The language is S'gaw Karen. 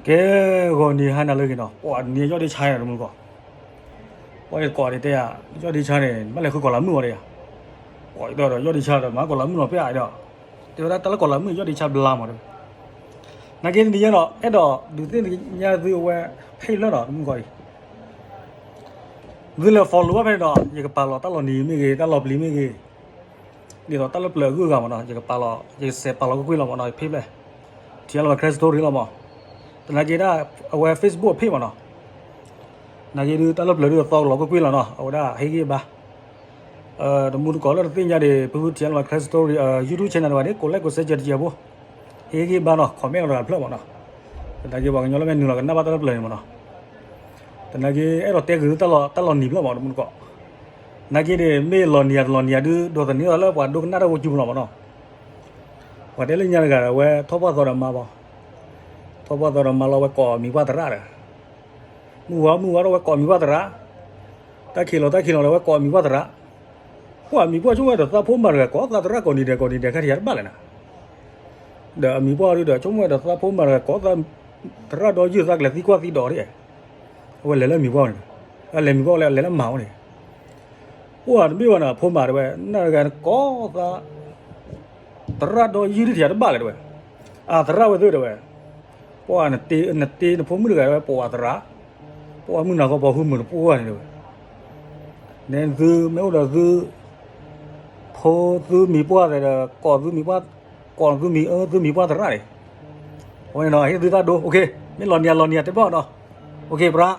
ကဲ ဂီၤနံၤဟါနၤလၢအဂ့ၤနီၤ, ပှၤနံၤယီၢ်ဒ့ဆါယၤတမုၢ်ကီၢ်, ပှၤကိးဒံးတဲယၤ ယီၢ်ဒ့ဆါန့ၣ် မ့ၢ်လဲၤဃုကီၤလၤမုၢ်အီၤဒီးယၤ, ပှၤတဲဒီး ယီၢ်ဒ့ဆါဒီးမၤကီၤလၤမုၢ်နီၤ ဖဲအံၤဒီး, တဲဝဲဒၣ်တၢ်လၢကီၤလၤမုၢ် ယီၢ်ဒ့ဆါဘျါမးတဲဝဲ, နာ်က့တနံၤညါဒီး အဲၣ်ဒိးဒုးသ့ၣ်ညါသုအဝဲ ဖဲအံၤလၢနီၤ တမုၢ်ကီၢ်အံၤ သုလဲၤ follow ဘၣ်ဖဲန့ၣ်ဒီး ယကပာ်လီၤတၢ်လီၤနံၤမ့ၢ်ဂ့ၤ တၢ်လီၤပျံၤမ့ၢ်ဂ့ၤ, ဒ်သိးတၢ်လၢပျၢၤအဂုၤအဂၤမးနီၤ ယကပာ်လီၤ ယကစဲးပာ်လီၤကွ့ၢ်ကွ့ၢ်လီၤမးနီၤ ဖဲဖျဲၣ် ထံအလီၤဝဲ Christmas story လီၤမး, သနာ်က့ဒၣ် အဝဲ Facebook အ page မးနီၤ, နာ်က့ဒုးတၢ်လၢပျၢၤဒုးအသီကလီၤကွ့ၢ်ကွ့ၢ်လီၤနီၤ အဝဲဒၣ်ဟ့ၣ်ဂံၢ်ဘါ တမူတကိးလၢတသ့ၣ်ညါဒီး ဖုဖု ထံအလီၤဝဲ Christmas story YouTube channel တဂၤန့ၣ် ကိး like ကိး share တကဲးဖိ, ဟ့ၣ်ဂံၢ်ဘါနီၤ comment လီၤတဂၤတဖျၢၣ်မးနီၤ, သနာ်က့ပှၤကညီလၢမ့ၢ်နုာ်လီၤကနၣ်ဘၣ်တၢ်လၢပျၢၤန့ၣ်မးနီၤ, သနာ်က့အဲၣ်ဒိးတဲဂ့ၤသုတၢ်လီၤနံၤဖျၢၣ်မး တမူတကိး, နာ်က့န့ၣ် မ့ၢ်လီၤနံၤယၤတလီၤနံၤယၤဒုး ဒိးသန့ၤအီၤလၢပှၤဒိကနၣ်တၢ်ဖိစုပူၤလီၤမးနီၤ, ပှၤတဲလၢညါတဂၤဒီး အဝဲထီၣ်ပှၢ်သီဒီးမါဘၣ်, ထီၣ်ပှၢ်သီဒီးမါလီၤ ဝဲကိးမံၤပှၢ်သရၣ်ဒီး, မုၢ်ဝါမုၢ်ဝါဒီးဝဲကိးမံၤပှၢ်သရၣ်, တၢ်ခံးလီၤတၢ်ခံးလီၤဒီး ဝဲကိးမံၤပှၢ်သရၣ်, ပှၤမံၤပှၢ်ဆိကမိၣ်ဝဲဒီးသးဖိမၤတဂၤ ကိးသးသရၣ်ကိးနံၤဒဲးကိးနံၤဒဲး ခါထံးယၤတဘၣ်လဲၣ်နၤ, ဒီးအမံၤပှၢ်ဒုးဒီး ဆိကမိၣ်ဝဲဒီးသးဖိမၤတဂၤ ကိးသးသရၣ်ဒီးယုၢ်သးကျဲၤသံကွၢ်သံဒိးဒၣ်, အဝဲလဲၤလၢမံၤပှၢ်န့ၣ်, အလဲၤမံၤပှၢ်လဲၣ် အလဲၤလၢမၤဝဲန့ၣ်, ပှၤတမ့ၢ်ဘၣ်နၤ ဖိမၤတဲဝဲ နတဂၤကိးသး သရၣ်ဒီးယုၢ်ဒံးထံးယၤတဘၣ်လဲၣ်တဲဝဲ, အသရၣ်ဝဲသ့ၣ်တဲဝဲ, ပှၤနတ့နဖိမုၣ်တဂၤတဲဝဲ ပှၤသရၣ်, ပှၤမုၢ်နၤဃီပှၤဟုမုၢ်တပှၢ်န့ၣ်တဲဝဲ, နဲသုမ့ၢ်အိၣ်ဒီးသု ဖိသုမံၤပှၢ်သဲဒီး ကိးသုမံၤပှၢ်, ကိးသုမံၤအၢသုမံၤပှၢ်သရၣ်န့ၣ်, အဝဲန့ၣ်နီၤ ဟ့ၣ်သုတၢ်ဒိ မ့ၢ်လီၤနံၤယၤလီၤနံၤယၤတဲဘၣ်နီၤ, ပရၣ်